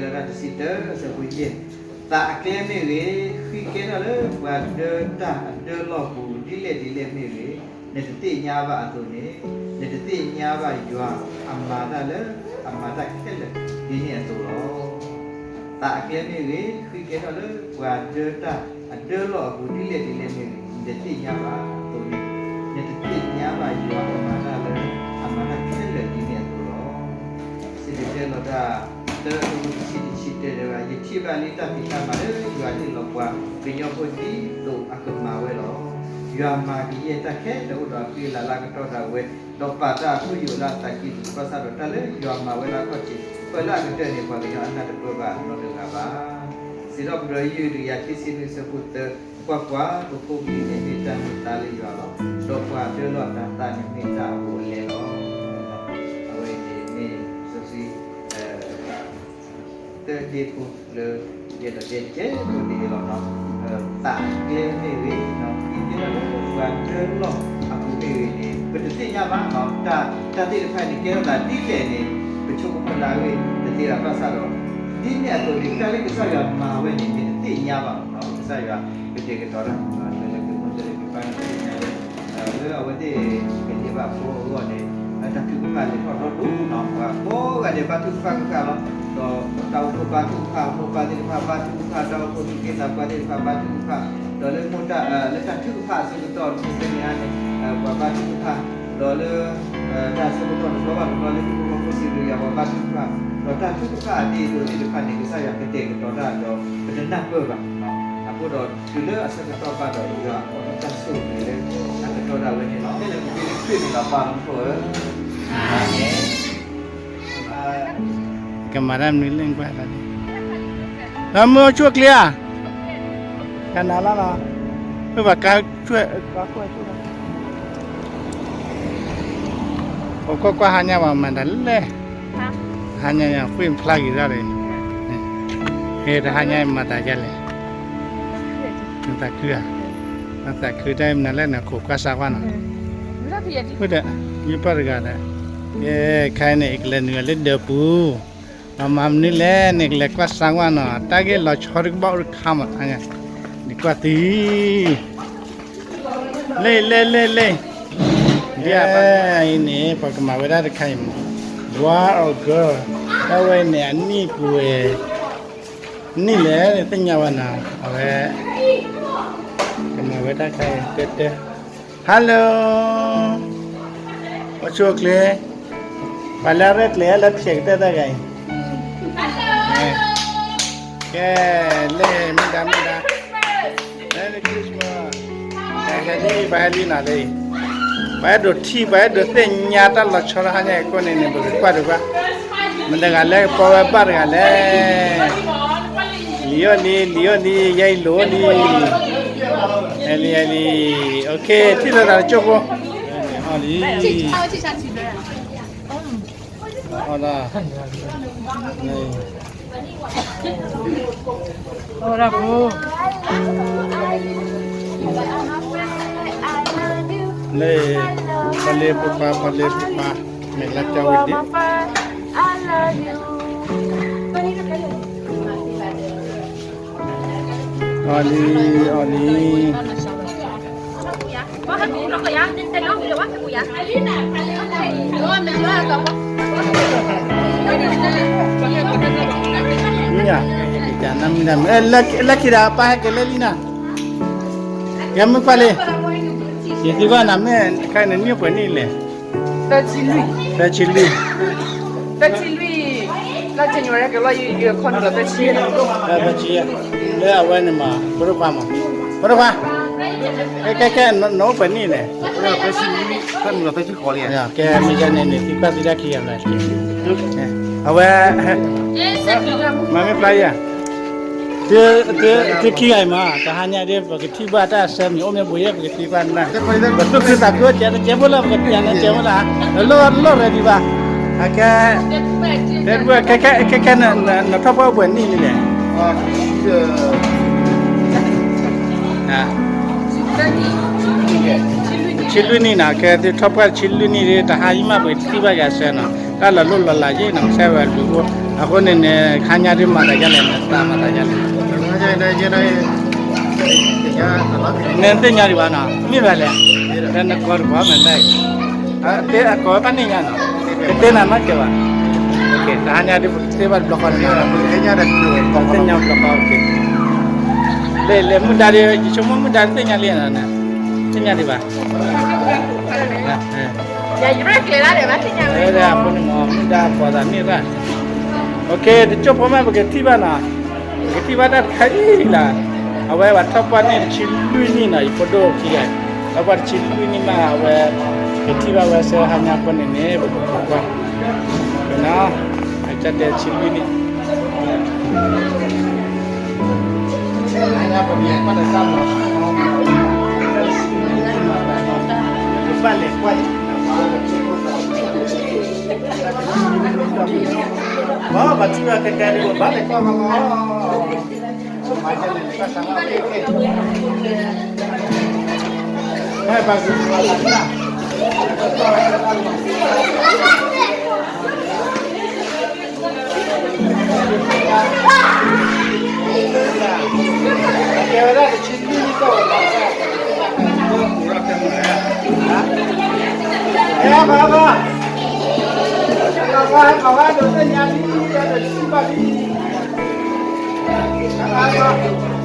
လၢတၢ်တဆံတၢ အဆၢဖိယဲၢ်, သးအကျဲမ့ၢ်ဂ့ၤ, ဃံကဲထီၣ်လၢပှၤဒၢတၢ်အဒၢလီၢ်ပူၤ ဒ်လဲၣ်ဒ်လဲၣ်မ့ၢ်ဂ့ၤ, နတသ့ၣ်ညါဘၣ်အသိးန့ၣ်, နတသ့ၣ်ညါဘၣ်ယွၤအမၤတၢ်လၢအမၤတၢ်ခဲလၢာ်ဒ်န့ၣ်အသိးလီၤ. သးအကျဲမ့ၢ်ဂ့ၤ, ဃံကဲထီၣ်လၢပှၤဒၢတၢ်အဒၢလီၢ်အပူၤ ဒ်လဲၣ်ဒ်လဲၣ်မ့ၢ်ဂ့ၤ, နတသ့ၣ်ညါဘၣ်အသိးန့ၣ်, နတသ့ၣ်ညါဘၣ်ယွၤအမၤတၢ်လၢအမၤတၢ်ခဲလၢာ်ဒ်န့ၣ်အသိးလီၤ. စံးတတဲလီၤတၢ် လၢအဆၢဖိတဆံတဆံတဲတဲဝဲ, ယထံၣ်ဘၣ်လံတၢ်ဖံးတၢ်မၤလၢယွၤဟ့ၣ်လီၤပှၤကညီဖိဒ်သိးအကမၤဝဲလီၤ. ယွၤမၤကယဲၢ်တၢ်ခဲလၢာ်အိၣ်ဒီးအက့ၢ်အလၤလၢအကတီၢ်ဒၣ်ဝဲ, ဒီးပာ်တၢ်အထူအယိာ်လၢအသးကံၢ်ပူၤ ဘၣ်ဆၣ်ဒီးတၢ်လၢယွၤမၤဝဲလၢအခီၣ်ထံး ပၢၢ်လၢအကတၢၢ်န့ၣ် ပှၤကညီအနၢ်တပၢၢ်ဘၣ်နီတဂၤဘၣ်. စံးထီၣ်ပတြၢၤ ယုၢ်တကယၤခံဆံနွံ အဆၢဖိသၢ, ကွၢ်ကွၢ်, ပဖိပလံၤန့ၣ်မ့ၢ်တၢ်မုာ်သးလၢယွၤလီၤ. ဒီးပှၤဒၢလီၢ်အတၤသၣ်န့ၣ်မ့ၢ်တၢ်အဘူးအလဲလီၤ. အဝဲအံၤန့ၣ်မ့ၢ်စီဆှံ သၢဒ့ဖိလၢ ယအဲၣ်ဒိးတဲတကဲးဖိဒ်အံၤလီၤ. သးအကျဲမ့ၢ်ဂ့ၤ, ဃံကဲထီၣ်လၢပှၤဒၢလီၢ်အပူၤမ့ၢ်ဂ့ၤန့ၣ် ပတသ့ၣ်ညါဘၣ်. တၢ်သ့ၣ်တဖၣ်န့ၣ် ကဲထီၣ်သးဒ်လဲၣ်န့ၣ် ပဆိကမိၣ်လၢအဂ့ၢ်တသ့ဘၣ်. ဘၣ်ဆၣ်ဒီး ဒ်န့ၣ်အသိးန့ၣ် တၢ်လၢကစၢ်ယွၤမၤဝဲန့ၣ် မ့ၢ်တသ့ၣ်ညါဘၣ်လီၤ. ကစၢ်ယွၤကတဲာ်ကတီၤတၢ် လၢလၢပဂီၢ် လၢလၢပဂီၢ် ပသ့ၣ်ညါလၢ လၢအဝဲသ့ၣ်ကန့ၢ်ဘၣ်အဖိအဂီၢ်န့ၣ် တၢ်ထုကဖၣ်လဲၤထီၣ်ဒီဒူၣ်နီၤ, ပှၤကိးဂၤဒဲးဘါထုကဖၣ်ဃၣ်ဃၣ်လီၤ. ဒီးတၢ်အိၣ်ဖှိၣ်ဘါထုကဖၣ်, မိၢ်ပၢ်သ့ၣ်တဖၣ်ဘါထုကဖၣ်, တၢ်အိၣ်ဖှိၣ်သူၣ်က့သးပှၢ်သ့ၣ်တဖၣ်ဘါထုကဖၣ်, ဒီးလၢမိၢ်တၢ် လၢတၢ်ထုကဖၣ်အဆၢကတီၢ် တဆူညါန့ၣ် ပှၤဘါထုကဖၣ်, ဒီးလၢ တၢ်ဆၢကတီၢ်တဘျီဘၣ်တဘျီလၢဟံၣ်ဖိဃီဖိစံးဘျုးယွၤ ပှၤဘါထုကဖၣ်, ဒီးတၢ်ထုကဖၣ်အသ့အသိးသ့ၣ်တဖၣ်န့ၣ် ကစၢ်ယွၤကတဲာ်ကတီၤတၢ်ဒီး ပတနၢ်ပၢၢ်ဘၣ်. အဃိဒီးတုၤလၢအဆၢကတီၢ်ဘၣ်ဒီး ယွၤအိၣ်ဒီးတၢ်ဆိၣ်ဂ့ၤလၢအကတီၢ်ဒၣ်ဝဲန့ၣ်လီၤ. ခရံာ်န့ၣ်လီၤ ပၢ်လၢမူခိၣ်ဧၢ, ကမၤတၢ်မနုၤလဲၣ်ကွၢ်လီၤ, လၢမုၢ်အိၣ်ဆူၣ်အိၣ်ချ့ဧါ, ကနၤလၢလီၤ, မ့ၢ်ဘၣ်ကါဆူၣ် ပကွၢ်ကွၢ်ဟါညါဘၣ်မၤတၢ်လဲၣ်, ဟါညါညါ ဃ့ၢ်ဖျါက့ၤဒၣ်လဲၣ်, ဟဲတဟါညါမၤတၢ်ယါလဲၣ်, နသးခုဧါ, နသးခုတၢ်မနုၤလဲၣ် နခိးကွၢ်စါကွၢ်နီၤ, ဒီး ယပၢ်တဂၤဒီး, ကဲ ခဲအံၤန့ၣ် ကလဲၤနုာ်လၢဒၢးပူၤ, မၤမနုၤလဲၣ်န့ၣ် ကလဲၤကွၢ်စါကွၢ်နီၤ, တၢ်ဂ့ၢ်လီၤဆီတကဘီၣ်အိၣ်တခါမး, နကွၢ်သု လ့ၢ်လ့ၢ်လ့ၢ်လ့ၢ်, ဒ်အံၤန့ၣ် ပှၤကမၤဝဲဒၣ်တခါအံၤမး, boy or girl, အဝဲန့ၣ် အနံၣ်ပူၤဝဲ, နံၣ်လဲၣ် သ့ၣ်ညါဝဲနီၤ, အဝဲ ကမၤဝဲဒၣ်တခါအံၤ တဲတဲ, hello, အိၣ်ဆူၣ်အိၣ်ချ့, ပှၤလၢအရဲၣ်ကျဲၤလၢဖျဲးကတၢၢ်တၢ်ဂၤအံၤ, ကဲ, လ့ၢ် မုၢ်ဒါ မုၢ်ဒါ, Merry Christmas, ပဟဲလံ ပဟဲလံနီၤလံ, ပအဲၣ်ဒိးထံၣ် ပအဲၣ်ဒိးသ့ၣ်ညါတၢ်လီၤဆီလၢဟါညါအံၤအဃိန့ၣ်န့ၣ် ပကကွၢ်ဒံးကွၢ်, မတၤတဂၤလဲၣ် ကပီၤဝဲဘၣ်တဂၤလဲၣ်, လံၤအိၣ်လံ လံၤအိၣ်လံ ယဲအံၤလိၤလံ, လံၤလံၤ, ထံၣ်လိာ်သးတကၠိၢ်ဖိ, အီၣ်လံ, အီၣ်ဒၣ်, အီၣ်ဒၣ်ဖိ, လၢ ပှၤလ့ပူၤပှၤ ပှၤလ့ပူၤပှၤ, မ့ၢ်လၢကဝံၤဒံး, အီၣ်လံ, အီၣ်လံ, မ့ၢ်ဧါ, လၢခံဒီး ပၢ်ဟဲက့ၤလၢလံနၤ, ကဲမုၢ်ကွၢ်လံ, ယသံကွၢ်နၤမ့ၢ်ခဲအံၤန့ၣ် နံၣ်အိၣ်ပှဲၤနံၣ်လဲၣ်, သၢဆံလွံၢ်, သၢဆံလွံၢ်, သၢဆံလွံၢ်, လၢ January ဟဲက့ၤလီၤ ယခီန့ၣ်ဒီးသၢဆံယဲၢ်, သၢဆံယဲၢ်, လၢအဝဲန့ၣ်မး ဖိဒိၣ်ခွါမး, ဖိဒိၣ်ခွါ, ကဲ ကဲ နအိၣ်ပှဲၤနံၣ်လဲၣ်, သၢဆံလွံၢ်, သၢဆံလွံၢ်, ကဲ မ့ၢ်ယဲန့ၣ်န့ၣ် သံကွၢ်သံတၢ်ခံဂၤလၢာ်, အဝဲ မၤမ့ၢ်ဖျါယၤ, သုခံဂၤအံၤမး တဟါညါဒ် ပကထံၣ်ဘၣ်တၢ်ဆၢမံၤအိၣ်မ့ၢ်ဘှံးယဲၢ် ပကထံၣ်ဘၣ်နၤ, ပသူၣ်ခုသးခု ကဲတကဲဖိလၢ ပကတဲနၤကဲဖိလၢ, လီၢ်လီၢ် ready ဘၣ်, အကဲ, တဲတဘၣ် ခဲခဲ နထီၣ်ပှၢ်အိၣ်ပှဲၤနံၣ်လံလဲၣ်, ဆံလွံၢ်နံၣ်နီၤ, ကဲသုထီၣ်ပှၢ်ဆံလွံၢ်နံၣ်ဒီး တဟါအံၤမး ပကထံၣ်ဘၣ်ယၤဆၢနီၤ, တၢ်လီၤလိၢ်လီၤလးယဲၢ်နီၤ ဆဲဝဲလူၤအိၣ် အဃိန့ၣ်န့ၣ် ခါညါဒ်မၤသးဒ်လဲၣ်, နသးမၤသးဒ်လဲၣ်, နသ့ၣ်ညါဒံးဘၣ်နီၤ, မ့ၢ်ဘၣ်လဲၣ်, လၢနကိးတပှၤမဲာ်သၣ်အံၤ, အကိးဝဲဘၣ်န့ၣ်ညါနီၤ, ကတဲနၤနီတစဲးဘၣ်, တဟါညါဒ်ပကသ့ဘၣ်တဘျီဃီန့ၣ်, သ့ၣ်ညါတဘျီဃီ, လဲၤလဲၤမုၢ်ဒါဒ် ယဆိကမိၣ်မုၢ်ဒါသ့ၣ်ညါလံ, သ့ၣ်ညါဒံးဘၣ် အဃိန့ၣ်မ့ၢ် မုၢ်ဒါပှၤသးမ့ၢ်ရၣ်, တကၠိၢ်ဖိမး ပကထံၣ်ဘၣ်နီၤ, ပကထံၣ်ဘၣ်တၢ်တခါအံၤလီၤ, အဝဲပှၤထီၣ်ပှၢ်န့ၣ်တဆံလွံၢ်နံၣ်နီၤ, ယဖိဒိၣ်ခံဂၤ, ထီၣ်ပှၢ်တဆံလွံၢ်နံၣ်မး အဝဲ ပကထံၣ်ဘၣ်ဝဲဆၢဟါညါအဃိန့ၣ်န့ၣ် ပကကွၢ်, နီၤ, အကၢ်တဲတဆံလွံၢ်နံၣ် ဘၣ်ဘၣ်ထံၣ်ဝဲကဲကဲဒ်ဘၣ်လဲၤကွၢ်မးမး, ကဲဝဲဒၣ်တဆံလွံၢ်နံၣ်ကီၢ်, တၢ်လၢ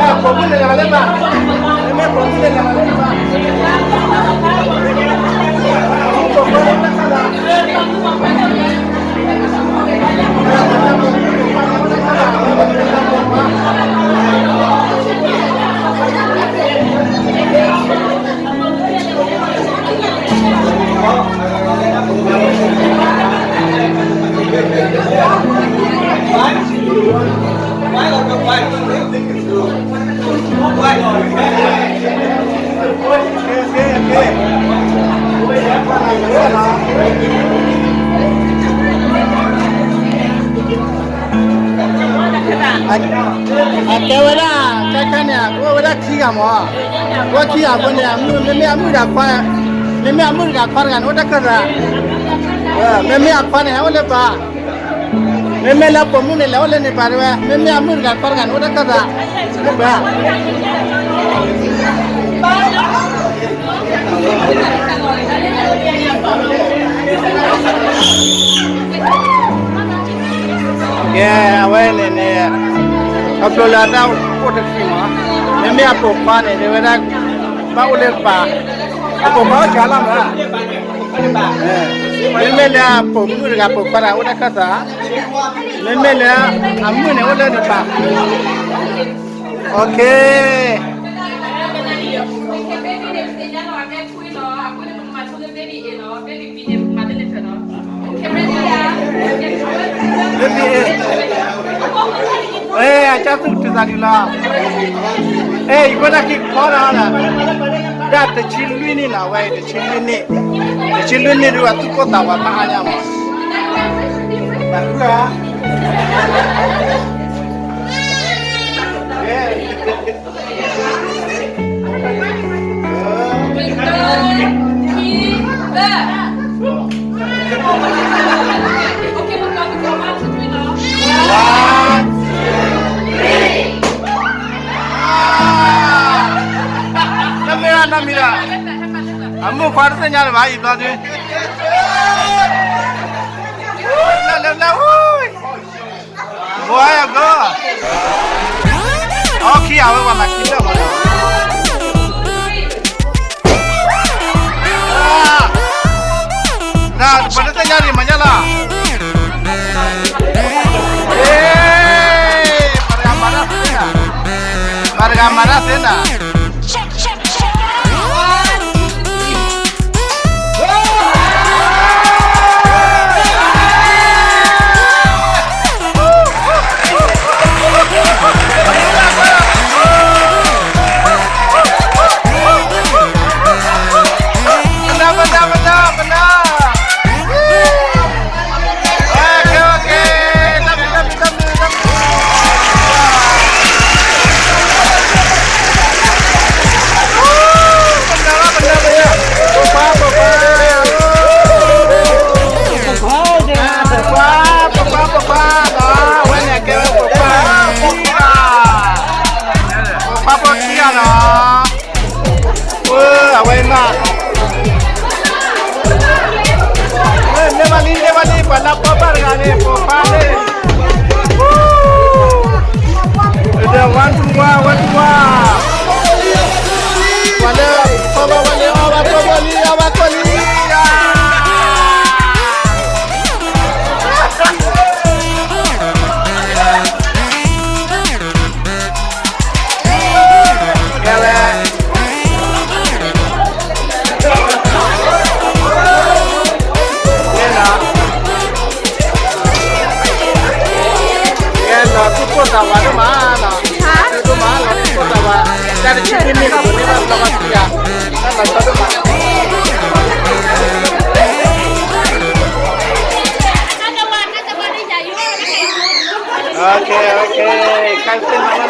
အဖဲလဲၣ်စး, တၢ်မုၢ်သ့ၣ်ညါဘၣ်, အကဲဝဲဒၣ် ခဲခဲန့ၣ် အိၣ်ဝဲဒၣ်ခံဂၤမး, အိၣ်ခံဂၤအဃိန့ၣ် မ့မ့ၢ်အမုၣ်တဂၤခွါ, မ့မ့ၢ်အမုၣ်တဂၤခွါတဂၤန့ၣ် အိၣ်တၢ်ခၢၣ်သး, မ့မ့ၢ်အခွါန့ၣ် ဟဲအိၣ်လၢပၢ် မ့မ့ၢ်လၢပိာ်မုၣ်န့ၣ် လဲၤအိၣ်လၢန့ၣ်ပၢ်တဲဝဲ, မ့မ့ၢ်အမုၣ်တဂၤခွါတဂၤန့ၣ် အိၣ်တၢ်ခၢၣ်သး, လၢပၢ် ကဲ, အဝဲန့ၣ်န့ၣ် ခီဖျိလၢတၢ်အိၣ်တဃံမး, မ့မ့ၢ်အပိာ်ခွါန့ၣ် တဲဝဲဒၣ် ဘၣ်အိၣ်လၢပၢ်, အပိာ်ခွါအိၣ်စှၤလီၤမး, မ့မ့ၢ်လၢအပိာ်မုၣ်တဂၤပိာ်ခွါတဂၤအိၣ်တၢ်ခၢၣ်သး, မ့မ့ၢ်လၢအမုၣ်န့ၣ်အိၣ်လၢန့ၣ်ပၢ်, အ အကၢ်သူၣ်ကတုၤသးဒ်လီၤ, အဲ ယကွၢ်တၢ်ခံကဖီဒီးလီၤ. ဒၣ်တဆံလွံၢ်နံၣ်နီၤ, အဝဲအံၤတဆံလွံၢ်နံၣ်, တဆံလွံၢ်နံၣ်ဒုး အသူၣ်ကိၢ်သးဝးဖးအါညါမး, တၢ်ဃုဧါ, တမ့ၢ်ဒၣ်နီတမံၤဒီး, အမိၢ်ခွါတသ့ၣ်ညါလၢၤဘၣ် အံၤဘျီဒုး, လၢလၢလၢ, ဘှီယၤဘျီ, အီခံဂၤဝဲပှၤမၤခံလၢာ်မးနီၤ, ပှၤတသ့ၣ်ညါဒံးမၤညါလီၤ, ပှၤတဂၤမၤတၢ်သ့နၤ, ပှၤတဂၤမၤတၢ်သ့နၤ ပနၢ် ပနၢ် ပနၢ် ပနၢ်, ပနၢ် ပနၢ် ပနၢ်, ပိာ်ခွါ ပိာ်ခွါ, ပိာ်ခွါ ပိာ်ခွါ ပိာ်ခွါ, အဝဲန့ၣ်ကဲဝဲပိာ်ခွါ, ပိာ်ခွါဖိခံဂၤနီၤ, အဝဲမး, မ့ၢ်ဘၣ်လံ မ့ၢ်ဘၣ်လံ ပှၤလၢပီၢ်ဘၣ်တဂၤန့ၣ် ပိာ်ခွါန့ၣ်, ဒီးဝါတူဝါ ဝါတူဝါ, ပှၤလၢပီၢ်ဘၣ်ဝဲန့ၣ် အီၣ်ဘၣ်ကိၣ်ဘၣ်လံ အီၣ်ဘၣ်ကိၣ်လံဧါ. ကဲဝဲ, ကဲနီၤ, ကဲနီၤ သူၣ်ကိၢ်သးဝးဒိၣ်မးနီၤ, ဟါ? ဒိၣ်မးလီၤ သူၣ်ကိၢ်သးဝး, တၢ်တဆံလွံၢ်နံၣ် ကဘၣ်လီၤဘၣ်ခံဂၤ, တၢ်လီၤဆီဒိၣ်မး. Okay, okay, ခါဆ့ၣ်နီၤလီၤ.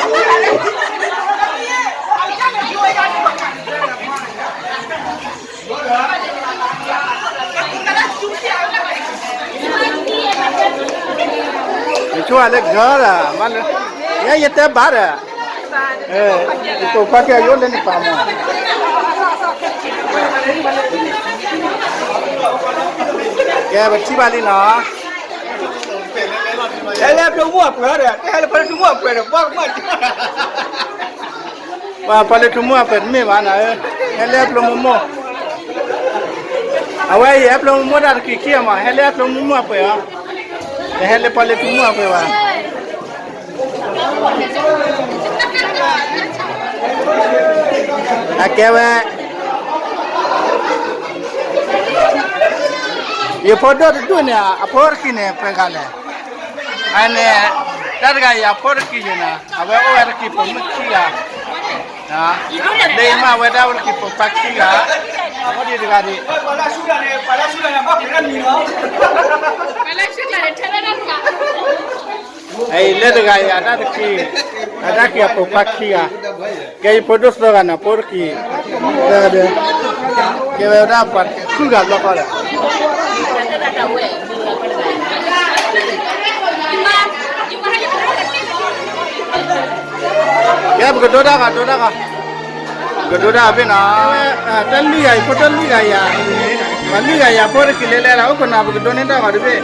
ယဆိကမိၣ်လၢဂၤဒီး, ယဲယတဲဘၣ်ဒီး, ယပိာ်ခွါကဲယအိၣ်လၢနပၤမး, ကဲပထံၣ်ဘၣ်လံနီၤ. ဟဲလၢဖျိမူအပှဲၤဒီး, တဟဲလၢဖျိမူအပှဲၤဒီး ဘၣ်ကမၣ်, ပှၤဖီလ့ၣ်ထူမိၢ်အပှဲၤတမ့ၢ်ဘၣ်နၤဧၢ, ဟဲလၢဖျိမိၢ်မိၢ်, အဝဲယဟဲဖျိမိၢ်မိၢ်တၢ်တကံၢ်ခံဂၤမး, ဟဲလၢဖျိမိၢ်မိၢ်အပှဲၤအီၤ, တဟဲလၢဖီလ့ၣ်ထူမိၢ်အပှဲၤဘၣ်. အကဲဝဲ, ယဖိဒိၣ်တဒူၣ်န့ၣ် အဖိတကံၢ်န့ၣ် ပှဲၤဂၤလဲၣ်. အန့ၣ်, တၢ်တဂၤအံၤအဖိတကံၢ်ယဲၢ်နၤ, အဝဲအိၣ်ဝဲတကံၢ်ပိာ်မုၣ်ခံဂၤ, လၢယမ့ၢ်ဝဲဒၣ်အိၣ်တကံၢ်ပိာ်ခွါခံဂၤ, အဖိဒံးတဂၤဒံး, လၢတဂၤအံၤအတၢ်တကံၢ်, အတၢ်တကံၢ်အပိာ်ခွါခံဂၤ, ကဲယဖိဒိၣ်သၢဂၤန့ၣ် အဖိတကံၢ်, သၢဂၤဒီး, ကဲဝဲဒၣ်ပှၤဃုဂၤဘျီဃီဒီး ကဲပကဒိတၢ်ဂီၤ ဒိတၢ်ဂီၤ, ပကဒိတၢ်ဂီၤဖဲနီၤ, တၢ်လွံၢ်ဂၤအံၤဖိ တၢ်လွံၢ်ဂၤယၤ, ပှၤလွံၢ်ဂၤယၤဖိတကံၢ်လဲၤလဲၤဒီး အိၣ်ခိးနၤ ပကဒိန့ၢ်တၢ်ဂီၤတဘ့ၣ်.